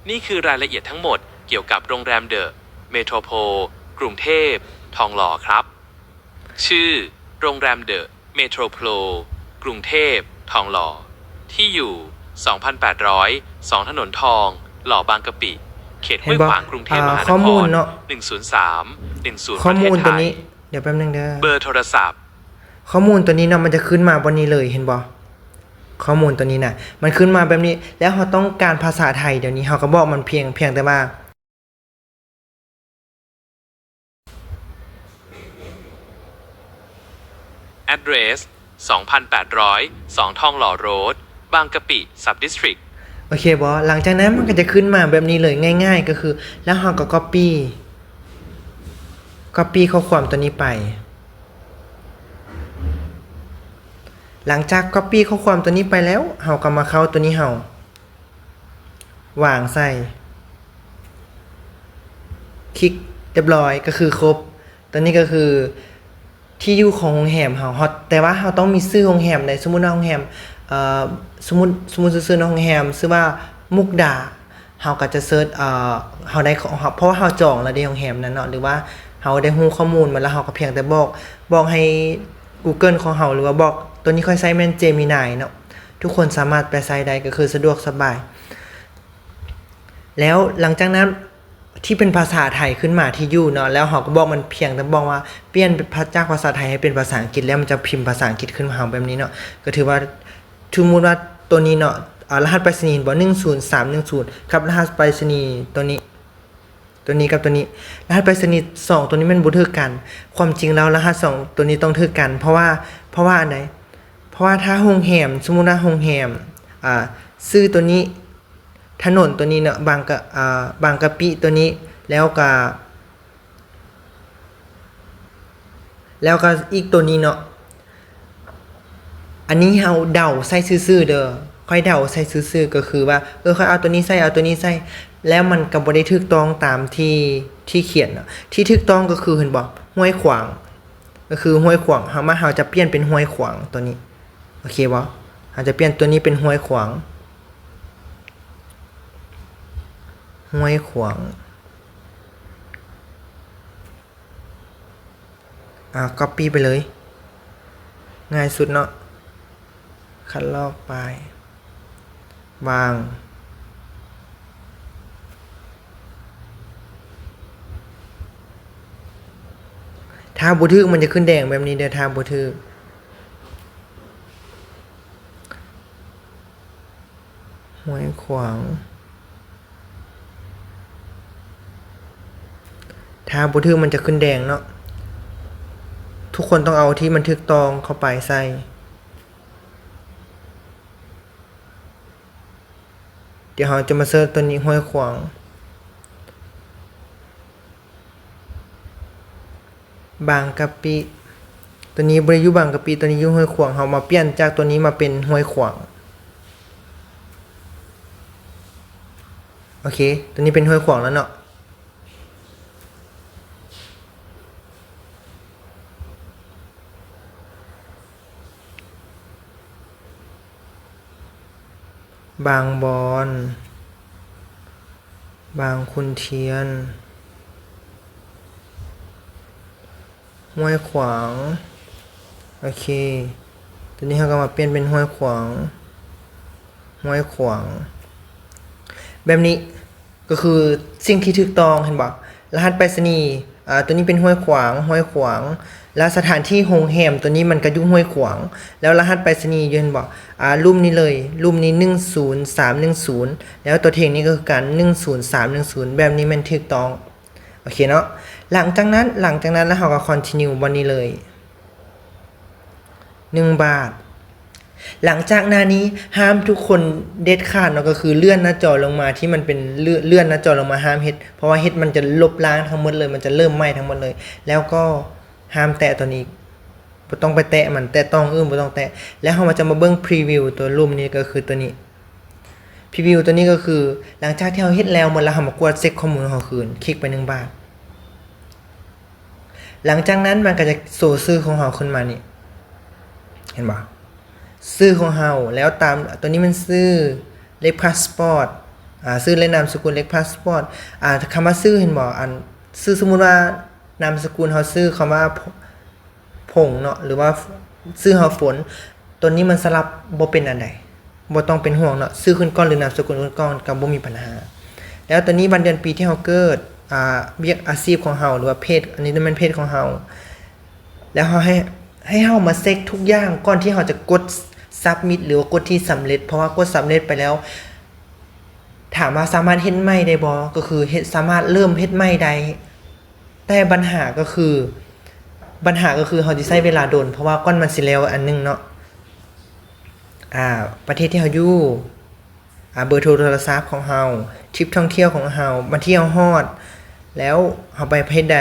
ນີ້ຄືລາຍລະອຽດທັງໝົດກ່ຽວກັບໂຮງແຮມເດີ ເມໂທຣໂພລ ກຸງເທບ ທອງຫຼໍ່ ຄັບ. ຊື່ ໂຮງແຮມເດີ ເມໂທຣໂພລ ກຸງເທບ ທອງຫຼໍ່. ທີ່ຢູ່ ສອງພັນແປດຮ້ອຍສອງ ຖະໜົນທອງຫຼໍ່ ບາງກະປິ, ເຂດຫ້ວຍຂວາງ, ເຫັນບໍ່? ກຸງເທບມະຫານະຄອນ ອ່າ ຂໍ້ມູນເນາະ, ໜຶ່ງສູນສາມ ໜຶ່ງສູນ ປະເທດໄທ. ຂ້ອມມູນຕົວນີ້ ດຽວແປັບໜຶ່ງເດີ. ເບີໂທລະສັບ. ຂໍ້ມູນຕົວນີ້ເນາະ ມັນຈະຂຶ້ນມາບ່ອນນີ້ເລີຍ, ເຫັນບໍ່? ຂໍ້ມູນຕົວນີ້ນະ ມັນຂຶ້ນມາແບບນີ້. ແລ້ວເຮົາຕ້ອງການພາສາໄທ, ດຽວນີ້ເຮົາກໍບອກມັນພຽງ, ພຽງແຕ່ວ່າ Address ສອງພັນແປດຮ້ອຍສອງ ທອງຫຼໍ່ໂຣດ, ບາງກະປິ Sub District. ໂອເຄບໍ່? ຫຼັງຈາກນັ້ນມັນກໍຈະຂຶ້ນມາແບບນີ້ເລີຍ, ງ່າຍໆ ກໍຄື ແລ້ວເຮົາກໍ copy copy ຂໍ້ຄວາມຕົວນີ້ໄປ. ຫຼັງຈາກ copy ຂໍ້ຄວາມຕົວນີ້ໄປແລ້ວ, ເຮົາກໍມາເຂົ້າຕົວນີ້, ເຮົາວາງໃສ່, ຄລິກ, ຮຽບຮ້ອຍ, ກໍຄືຄົບ. ຕົວນີ້ກໍຄືທີ່ຢູ່ຂອງໂຮງແຮມເຮົາ, ເຮົາ, ແຕ່ວ່າເຮົາຕ້ອງມີຊື່ໂຮງແຮມໃດ໋. ສົມມຸດວ່າໂຮງແຮມ, ເອີ, ສົມມຸດ, ສົມມຸດຊື່ໆເນາະ, ໂຮງແຮມຊື່ວ່າມຸກດາ. ເຮົາກໍຈະເສີດ, ເອີ, ເຮົາໄດ້, ເພາະວ່າເຮົາຈອງແລ້ວເດ້ໂຮງແຮມນັ້ນເນາະ, ຫຼືວ່າເຮົາໄດ້ຮູ້ຂໍ້ມູນມາແລ້ວ, ເຮົາກໍພຽງແຕ່ບອກ, ບອກໃຫ້ Google ຂອງເຮົາ, ຫຼືວ່າບອກ, ຕົວນີ້ຂ້ອຍໃຊ້ແມ່ນ Gemini ເນາະ, ທຸກຄົນສາມາດໄປໃຊ້ໄດ້, ກໍຄືສະດວກສະບາຍ. ແລ້ວຫຼັງຈາກນັ້ນທີ່ເປັນພາສາໄທຂຶ້ນມາທີ່ຢູ່ເນາະ, ແລ້ວເຮົາກໍບອກມັນ, ພຽງແຕ່ບອກວ່າປ່ຽນຈາກພາສາໄທໃຫ້ເປັນພາສາອັງກິດ, ແລ້ວມັນຈະພິມພາສາອັງກິດຂຶ້ນມາໃຫ້ເຮົາແບບນີ້ເນາະ. ກໍຖືວ່າ ສົມມຸດວ່າຕົວນີ້ເນາະ, ອາ, ລະຫັດໄປສະນີ ເຫັນບໍ່? ໜຶ່ງສູນສາມໜຶ່ງສູນ ກັບລະຫັດໄປສະນີຕົວນີ້, ຕົວນີ້ກັບຕົວນີ້, ລະຫັດໄປສະນີສອງຕົວນີ້ມັນບໍ່ຖືກກັນ. ຄວາມຈິງແລ້ວລະຫັດສອງຕົວນີ້ຕ້ອງຖືກກັນ, ເພາະວ່າ, ເພາະວ່າອັນໃດ? ເພາະວ່າຖ້າໂຮງແຮມ, ສົມມຸດວ່າໂຮງແຮມ, ອາ, ຊື່ຕົວນີ້, ຖະໜົນຕົວນີ້ເນາະ, ບາງກະ, ອາ, ບາງກະປິຕົວນີ້, ແລ້ວກະ ແລ້ວກໍອີກຕົວນີ້ເນາະ, ອັນນີ້ເຮົາເດົາໃສ່ຊື່ໆເດີ, ຂ້ອຍເດົາໃສ່ຊື່ໆ ກໍຄືວ່າ, ເອີ, ຂ້ອຍເອົາຕົວນີ້ໃສ່, ເອົາຕົວນີ້ໃສ່, ແລ້ວມັນກໍບໍ່ໄດ້ຖືກຕ້ອງຕາມທີ່, ທີ່ຂຽນເນາະ. ທີ່ຖືກຕ້ອງກໍຄື, ເຫັນບໍ່? ຫ້ວຍຂວາງ, ກໍຄືຫ້ວຍຂວາງ, ເຮົາມາ, ເຮົາຈະປ່ຽນເປັນຫ້ວຍຂວາງຕົວນີ້, ໂອເຄບໍ່? ເຮົາຈະປ່ຽນຕົວນີ້ເປັນຫ້ວຍຂວາງ, ຫ້ວຍຂວາງ. ອາ, copy ໄປເລີຍ, ງ່າຍສຸດເນາະ, ຄັດລອກປາຍ, ວາງ. ຖ້າບໍ່ຖືກ ມັນຈະຂຶ້ນແດງແບບນີ້ເດີ, ຖ້າບໍ່ຖືກ. ຫ້ວຍຂວາງ, ຖ້າບໍ່ຖືກມັນຈະຂຶ້ນແດງເນາະ. ທຸກຄົນຕ້ອງເອົາທີ່ມັນຖືກຕ້ອງເຂົ້າໄປໃສ່. ດຽວເຮົາຈະມາເສີດຕົວນີ້, ຫ້ວຍຂວາງ. ບາງກະປິ, ຕົວນີ້ບໍ່ໄດ້ຢູ່ບາງກະປິ, ຕົວນີ້ຢູ່ຫ້ວຍຂວາງ. ເຮົາມາປ່ຽນຈາກຕົວນີ້ມາເປັນຫ້ວຍຂວາງ. ໂອເຄ, ຕົວນີ້ເປັນຫ້ວຍຂວາງແລ້ວເນາະ. ບາງບອນ, ບາງຂຸນທຽນ, ຫ້ວຍຂວາງ, ໂອເຄ ຕົວນີ້ເຮົາກໍມາປ່ຽນເປັນຫ້ວຍຂວາງ ຫ້ວຍຂວາງ ແບບນີ້ກໍຄືສິ່ງທີ່ຖືກຕ້ອງ ເຫັນບໍ່? ລະຫັດໄປສະນີ ອາ ຕົວນີ້ເປັນຫ້ວຍຂວາງ ຫ້ວຍຂວາງ ແລະ ສະຖານທີ່ໂຮງແຮມຕົວນີ້ມັນກໍຢູ່ຫ້ວຍຂວາງ ແລ້ວລະຫັດໄປສະນີຢູ່ ເຫັນບໍ່? ອາ ລຸ່ມນີ້ເລີຍ ລຸ່ມນີ້ ໜຶ່ງສູນສາມໜຶ່ງສູນ ແລ້ວຕົວເທັງນີ້ກໍຄືກັນ ໜຶ່ງສູນສາມໜຶ່ງສູນ ແບບນີ້ແມ່ນຖືກຕ້ອງ. ໂອເຄເນາະ ຫຼັງຈາກນັ້ນ ຫຼັງຈາກນັ້ນແລ້ວເຮົາກໍຄອນທິນິວບ່ອນນີ້ເລີຍ ໜຶ່ງບາດ. ຫຼັງຈາກໜ້ານີ້ ຫ້າມທຸກຄົນເດັດຂາດເນາະ ກໍຄືເລື່ອນໜ້າຈໍລົງມາ ທີ່ມັນເປັນເລື່ອນ ເລື່ອນໜ້າຈໍລົງມາ ຫ້າມເຮັດ ເພາະວ່າເຮັດມັນຈະລົບລ້າງທັງໝົດເລີຍ ມັນຈະເລີ່ມໃໝ່ທັງໝົດເລີຍ ແລ້ວກໍຫ້າມແຕະຕົວນີ້ ບໍ່ຕ້ອງໄປແຕະມັນ ແຕະຕ້ອງອື່ນບໍ່ຕ້ອງແຕະ ແລ້ວເຮົາກໍຈະມາເບິ່ງພຣີວິວຕົວລຸ່ມນີ້ ກໍຄືຕົວນີ້ ພຣີວິວຕົວນີ້ກໍຄື ຫຼັງຈາກທີ່ເຮົາເຮັດແລ້ວໝົດແລ້ວ ເຮົາມາກວດເຊັກຂໍ້ມູນຂອງເຮົາຄືນ ຄລິກໄປໜຶ່ງບາດ. ຫຼັງຈາກນັ້ນມັນກໍຈະໂຊຊື່ຂອງເຮົາຂຶ້ນມານີ້ ເຫັນບໍ່? ຊື່ຂອງເຮົາ ແລ້ວຕາມ ຕົວນີ້ແມ່ນຊື່ ເລກພາສປອດ ອາ ຊື່ ແລະ ນາມສະກຸນ ເລກພາສປອດ ອາ ຄຳວ່າຊື່ ເຫັນບໍ່? ອັນ ຊື່ ສົມມຸດວ່ານາມສະກຸນເຮົາຊື່ຄຳວ່າ ພົງເນາະ ຫຼືວ່າຊື່ເຮົາຝົນ ຕົວນີ້ມັນສະຫຼັບບໍ່ເປັນອັນໃດ ບໍ່ຕ້ອງເປັນຫ່ວງເນາະ ຊື່ຂຶ້ນກ່ອນ ຫຼື ນາມສະກຸນຂຶ້ນກ່ອນກໍບໍ່ມີບັນຫາ. ແລ້ວຕົວນີ້ວັນເດືອນປີທີ່ເຮົາເກີດ ອາ ວຽກອາຊີບຂອງເຮົາ ຫຼືວ່າເພດ ອັນນີ້ແມ່ນເພດຂອງເຮົາ ແລ້ວເຮົາໃຫ້ ໃຫ້ເຮົາມາເຊັກທຸກຢ່າງກ່ອນທີ່ເຮົາຈະກົດຊັບມິດ ຫຼືວ່າກົດທີ່ສຳເລັດ ເພາະວ່າກົດສຳເລັດໄປແລ້ວ ຖາມວ່າສາມາດເຮັດໃໝ່ໄດ້ບໍ່? ກໍຄືເຮັດ ສາມາດເລີ່ມເຮັດໃໝ່ໄດ້ ແຕ່ບັນຫາກໍຄື ບັນຫາກໍຄືເຮົາຊິໃຊ້ເວລາດົນ ເພາະວ່າກ່ອນມັນຊິແລ້ວອັນໜຶ່ງເນາະ ອາ ປະເທດທີ່ເຮົາຢູ່ ອາ ເບີໂທໂທລະສັບຂອງເຮົາ ທຣິບທ່ອງທ່ຽວຂອງເຮົາ ວັນທີ່ເຮົາຮອດ ແລ້ວເຮົາໄປປະເທດໃດ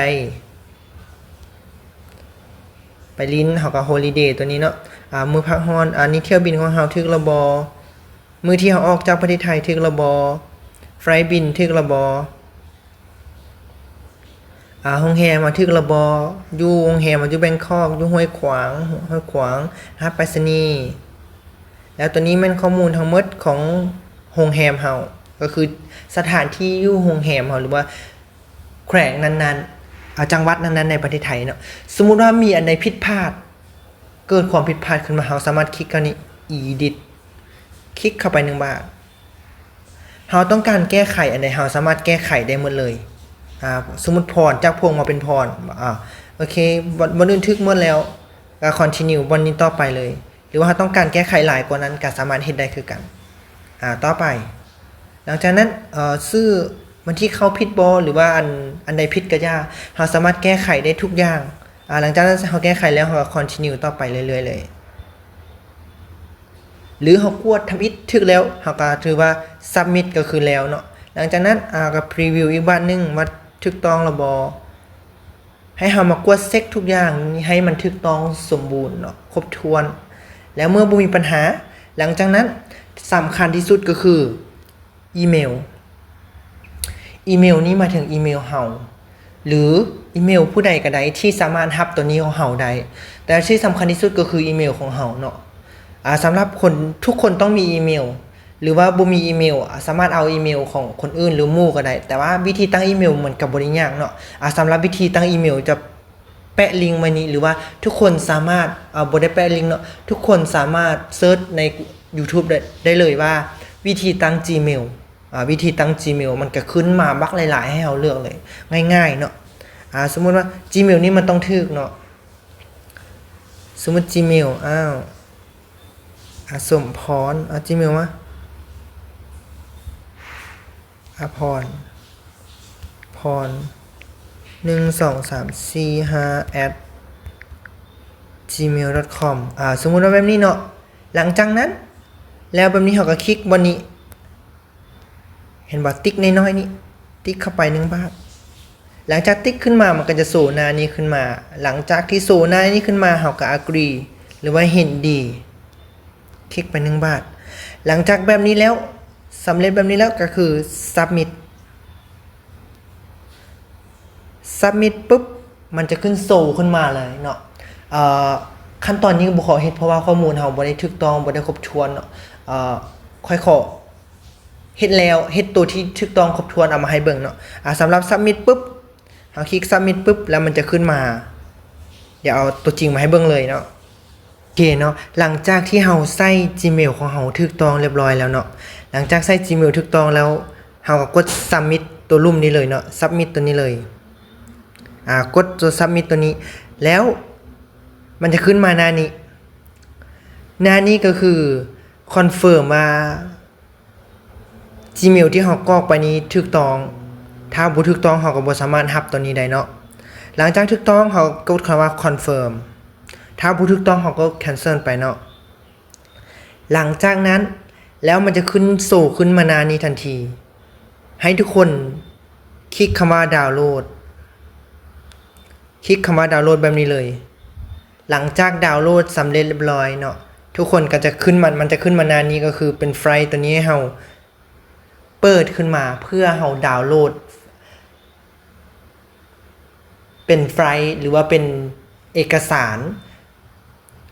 ໄປຫຼິ້ນ ເຮົາກໍໂຮລິເດຕົວນີ້ເນາະ ອາ ມື້ພັກຮ້ອນ ອັນນີ້ຖ້ຽວບິນຂອງເຮົາຖືກແລ້ວບໍ່? ມື້ທີ່ເຮົາອອກຈາກປະເທດໄທຖືກແລ້ວບໍ່? ໄຟລ໌ບິນຖືກແລ້ວບໍ່? ອາ ໂຮງແຮມເຮົາຖືກແລ້ວບໍ່? ຢູ່ໂຮງແຮມເຮົາຢູ່ແບງຄອກ ຢູ່ຫ້ວຍຂວາງ ຫ້ວຍຂວາງ ລະຫັດໄປສະນີ ແລ້ວຕົວນີ້ແມ່ນຂໍ້ມູນທັງໝົດຂອງໂຮງແຮມເຮົາ ກໍຄືສະຖານທີ່ຢູ່ໂຮງແຮມເຮົາ ຫຼືວ່າແຂວງນັ້ນໆ ອາ ຈັງຫວັດນັ້ນໆ ໃນປະເທດໄທເນາະ. ສົມມຸດວ່າມີອັນໃດຜິດພາດ ເກີດຄວາມຜິດພາດຂຶ້ນມາ ເຮົາສາມາດຄລິກເຂົ້ານີ້ ເອດິດ ຄລິກເຂົ້າໄປໜຶ່ງບາດ. ເຮົາຕ້ອງການແກ້ໄຂອັນໃດ ເຮົາສາມາດແກ້ໄຂໄດ້ໝົດເລີຍ. ອາ ສົມມຸດພອນ ຈາກພົງມາເປັນພອນ ອາ ໂອເຄ ບ່ອນ ບ່ອນອື່ນຖືກໝົດແລ້ວ ກໍຄອນທິນິວບ່ອນນີ້ຕໍ່ໄປເລີຍ ຫຼືວ່າເຮົາຕ້ອງການແກ້ໄຂຫຼາຍກວ່ານັ້ນ ກໍສາມາດເຮັດໄດ້ຄືກັນ. ອາ ຕໍ່ໄປ ຫຼັງຈາກນັ້ນ ເອີ ຊື່ ວັນທີເຂົ້າຜິດບໍ່ ຫຼືວ່າອັນ ອັນໃດຜິດກໍຢ່າ ເຮົາສາມາດແກ້ໄຂໄດ້ທຸກຢ່າງ. ອາ ຫຼັງຈາກນັ້ນເຮົາແກ້ໄຂແລ້ວ ເຮົາກໍຄອນທິນິວຕໍ່ໄປເລື້ອຍໆເລີຍ ຫຼືເຮົາກວດທຳອິດຖືກແລ້ວ ເຮົາກໍຖືວ່າຊັບມິດກໍຄືແລ້ວເນາະ. ຫຼັງຈາກນັ້ນ ອາ ກໍພຣີວິວອີກບາດໜຶ່ງວ່າຖືກຕ້ອງແລ້ວບໍ່ ໃຫ້ເຮົາມາກວດເຊັກທຸກຢ່າງໃຫ້ມັນຖືກຕ້ອງສົມບູນເນາະ ຄົບຖ້ວນ ແລ້ວເມື່ອບໍ່ມີບັນຫາ ຫຼັງຈາກນັ້ນສຳຄັນທີ່ສຸດກໍຄື ອີເມວ ອີເມວນີ້ໝາຍເຖິງອີເມວເຮົາ ຫຼືອີເມວຜູ້ໃດກໍໄດ້ທີ່ສາມາດຮັບຕົວນີ້ຂອງເຮົາໄດ້ ແຕ່ທີ່ສຳຄັນທີ່ສຸດກໍຄືອີເມວຂອງເຮົາເນາະ. ອາ ສຳລັບຄົນ ທຸກຄົນຕ້ອງມີອີເມວ ຫຼືວ່າບໍ່ມີອີເມວ ອາ ສາມາດເອົາອີເມວຂອງຄົນອື່ນ ຫຼືໝູ່ກໍໄດ້ ແຕ່ວ່າວິທີຕັ້ງອີເມວມັນກໍບໍ່ໄດ້ຍາກເນາະ. ອາ ສຳລັບວິທີຕັ້ງອີເມວຈະ ແປະລິງໄວ້ນີ້ ຫຼືວ່າທຸກຄົນສາມາດ ເອີ ບໍ່ໄດ້ແປະລິງເນາະ ທຸກຄົນສາມາດເສີດໃນຢູທູບໄດ້ ໄດ້ເລີຍວ່າ ວິທີຕັ້ງຈີເມວ ອາ ວິທີຕັ້ງຈີເມວ ມັນກະຂຶ້ນມາບັກຫຼາຍໆໃຫ້ເຮົາເລືອກເລີຍ ງ່າຍໆເນາະ. ອາ ສົມມຸດວ່າຈີເມວນີ້ມັນຕ້ອງຖືກເນາະ ສົມມຸດຈີເມວ ອ້າວ ອາ ສົມພອນ ເອົາຈີເມວມາ ອາພອນ ພອນ ໜຶ່ງ ສອງ ສາມ ສີ່ ຫ້າ ແອັດ ຈີເມວ ດອດ ຄອມ ອາ ສົມມຸດວ່າແບບນີ້ເນາະ. ຫຼັງຈາກນັ້ນ ແລ້ວແບບນີ້ເຮົາກໍຄລິກບ່ອນນີ້ ເຫັນບໍ່ ຕິກນ້ອຍໆນີ້ ຕິກເຂົ້າໄປໜຶ່ງບາດ. ຫຼັງຈາກຕິກຂຶ້ນມາ ມັນກໍຈະໂຊໜ້ານີ້ຂຶ້ນມາ. ຫຼັງຈາກທີ່ໂຊໜ້ານີ້ຂຶ້ນມາ ເຮົາກໍອາກຣີ ຫຼືວ່າເຫັນດີ ຄລິກໄປໜຶ່ງບາດ. ຫຼັງຈາກແບບນີ້ແລ້ວ ສຳເລັດແບບນີ້ແລ້ວ ກໍຄືຊັບມິດ ຊັບມິດປຶບ ມັນຈະຂຶ້ນໂຊຂຶ້ນມາເລີຍເນາະ. ເອີ ຂັ້ນຕອນນີ້ບໍ່ຂໍເຮັດ ເພາະວ່າຂໍ້ມູນເຮົາບໍ່ໄດ້ຖືກຕ້ອງ ບໍ່ໄດ້ຄົບຖ້ວນເນາະ. ເອີ ຂ້ອຍຂໍເຮັດແລ້ວ ເຮັດໂຕທີ່ຖືກຕ້ອງຄົບຖ້ວນເອົາມາໃຫ້ເບິ່ງເນາະ. ອາ ສຳລັບຊັບມິດປຶບ ເຮົາຄລິກຊັບມິດປຶບ ແລ້ວມັນຈະຂຶ້ນມາ ດຽວເອົາຕົວຈິງມາໃຫ້ເບິ່ງເລີຍເນາະ. ເຄເນາະ ຫຼັງຈາກທີ່ເຮົາໃສ່ Gmail ຂອງເຮົາຖືກຕ້ອງຮຽບຮ້ອຍແລ້ວເນາະ, ຫຼັງຈາກໃສ່ Gmail ຖືກຕ້ອງແລ້ວ ເຮົາກໍກົດ Submit ຕົວລຸ່ມນີ້ເລີຍເນາະ, Submit ຕົວນີ້ເລີຍ. ອາ ກົດຕົວ Submit ຕົວນີ້ ແລ້ວມັນຈະຂຶ້ນມາໜ້ານີ້. ໜ້ານີ້ກໍຄື confirm ວ່າ Gmail ທີ່ເຮົາກອກໄປນີ້ຖືກຕ້ອງ. ຖ້າບໍ່ຖືກຕ້ອງ ເຮົາກໍບໍ່ສາມາດຮັບຕົວນີ້ໄດ້ເນາະ. ຫຼັງຈາກຖືກຕ້ອງ ເຮົາກົດຄຳວ່າ confirm, ຖ້າບໍ່ຖືກຕ້ອງ ເຮົາກໍ cancel ໄປເນາະ. ຫຼັງຈາກນັ້ນແລ້ວ ມັນຈະຂຶ້ນ ໂຊຂຶ້ນມາໜ້ານີ້ທັນທີ. ໃຫ້ທຸກຄົນຄລິກຄຳວ່າ download, ຄລິກຄຳວ່າ download ແບບນີ້ເລີຍ. ຫຼັງຈາກ download ສຳເລັດຮຽບຮ້ອຍເນາະ, ທຸກຄົນກໍຈະຂຶ້ນມາ ມັນຈະຂຶ້ນມາໜ້ານີ້ ກໍຄືເປັນໄຟລ໌ຕົວນີ້ໃຫ້ເຮົາເປີດຂຶ້ນມາ ເພື່ອເຮົາ download ເປັນໄຟລ໌ ຫຼືວ່າເປັນເອກະສານ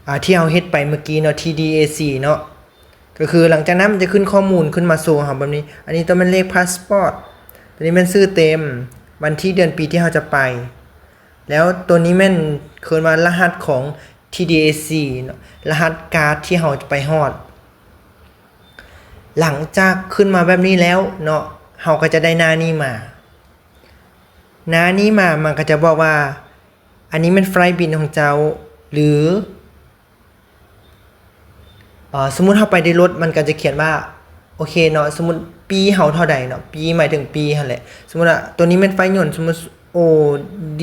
ອາ ທີ່ເຮົາເຮັດໄປເມື່ອກີ້ເນາະ TDAC ເນາະ. ກໍຄືຫຼັງຈາກນັ້ນມັນຈະຂຶ້ນຂໍ້ມູນຂຶ້ນມາໂຊເຮົາແບບນີ້. ອັນນີ້ຕ້ອງແມ່ນເລກພາສປອດ, ຕົວນີ້ແມ່ນຊື່ເຕັມ, ວັນທີເດືອນປີທີ່ເຮົາຈະໄປ, ແລ້ວຕົວນີ້ແມ່ນເອີ້ນວ່າລະຫັດຂອງ TDAC ເນາະ, ລະຫັດກາດທີ່ເຮົາຈະໄປຮອດ. ຫຼັງຈາກຂຶ້ນມາແບບນີ້ແລ້ວເນາະ, ເຮົາກໍຈະໄດ້ໜ້ານີ້ມາ. ໜ້ານີ້ມາ ມັນກໍຈະບອກວ່າ ອັນນີ້ແມ່ນໄຟລ໌ບິນຂອງເຈົ້າ ຫຼື ເອີ ສົມມຸດເຮົາໄປດ້ວຍລົດ ມັນກໍຈະຂຽນວ່າ ໂອເຄເນາະ, ສົມມຸດປີເຮົາເທົ່າໃດເນາະ, ປີໝາຍເຖິງປີຫັ້ນແຫຼະ. ສົມມຸດວ່າຕົວນີ້ແມ່ນໄຟຍົນ, ສົມມຸດ OD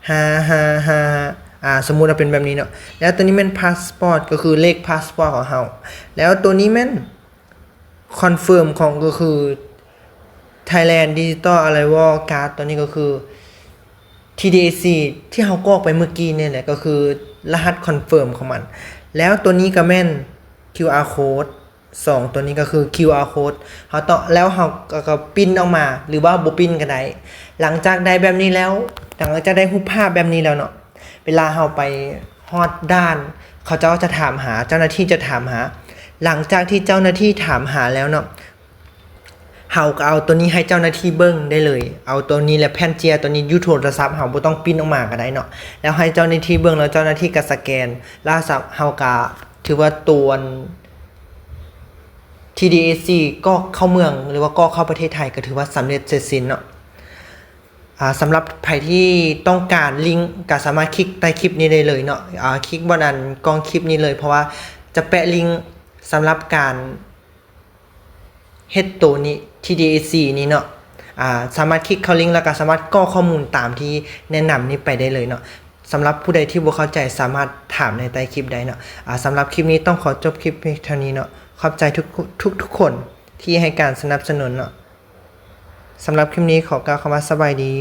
ຫ້າຫ້າຫ້າ ອາ ສົມມຸດວ່າເປັນແບບນີ້ເນາະ. ແລ້ວຕົວນີ້ແມ່ນພາສປອດ ກໍຄືເລກພາສປອດຂອງເຮົາ. ແລ້ວຕົວນີ້ແມ່ນ confirm ຂອງ ກໍຄື Thailand Digital Arrival Card ຕົວນີ້ກໍຄື TDAC ທີ່ເຮົາກອກໄປເມື່ອກີ້ນີ້ແຫຼະ, ກໍຄືລະຫັດ confirm ຂອງມັນ. ແລ້ວຕົວນີ້ກໍແມ່ນ QR code ສອງ ຕົວນີ້ກໍຄື QR code ເຮົາຕ້ອງ ແລ້ວເຮົາກໍ ກໍ print ອອກມາ ຫຼືວ່າບໍ່ print ກໍໄດ້. ຫຼັງຈາກໄດ້ແບບນີ້ແລ້ວ ຫຼັງຈາກໄດ້ຮູບພາບແບບນີ້ແລ້ວເນາະ, ເວລາເຮົາໄປຮອດດ່ານ ເຂົາເຈົ້າຈະຖາມຫາ, ເຈົ້າໜ້າທີ່ຈະຖາມຫາ. ຫຼັງຈາກທີ່ເຈົ້າໜ້າທີ່ຖາມຫາແລ້ວເນາະ, ເຮົາກໍເອົາຕົວນີ້ໃຫ້ເຈົ້າໜ້າທີ່ເບິ່ງໄດ້ເລີຍ. ເອົາຕົວນີ້ ແລະ ແຜ່ນເຈ້ຍຕົວນີ້ຢູ່ໂທລະສັບເຮົາ, ບໍ່ຕ້ອງ print ອອກມາກໍໄດ້ເນາະ. ແລ້ວໃຫ້ເຈົ້າໜ້າທີ່ເບິ່ງ ແລ້ວເຈົ້າໜ້າທີ່ກໍສະແກນ, ແລ້ວເຮົາກໍຖືວ່າຕົວ TDAC ກອກເຂົ້າເມືອງ ຫຼືວ່າກອກເຂົ້າປະເທດໄທ ກໍຖືວ່າສຳເລັດເສັດສິ້ນເນາະ. ອາ ສຳລັບໃຜທີ່ຕ້ອງການລິ້ງ ກໍສາມາດຄລິກໃຕ້ຄລິບນີ້ໄດ້ເລີຍເນາະ, ອາ ຄລິກບ່ອນອັນກ່ອງຄລິບນີ້ເລີຍ ເພາະວ່າຈະແປະລິ້ງສຳລັບການເຮັດໂຕນີ້ TDAC ນີ້ເນາະ. ອາ ສາມາດຄລິກເຂົ້າລິ້ງ ແລ້ວກໍສາມາດກອກຂໍ້ມູນຕາມທີ່ແນະນຳນີ້ໄປໄດ້ເລີຍເນາະ. ສຳລັບຜູ້ໃດທີ່ບໍ່ເຂົ້າໃຈ ສາມາດຖາມໃນໃຕ້ຄລິບໄດ້ເນາະ. ອາ ສຳລັບຄລິບນີ້ຕ້ອງຂໍຈົບຄລິບພຽງເທົ່ານີ້ເນາະ. ຂອບໃຈທຸກ ທຸກໆຄົນທີ່ໃຫ້ການສະໜັບສະໜູນເນາະ. ສຳລັບຄລິບນີ້ຂໍກ່າວຄຳວ່າສະບາຍດີ.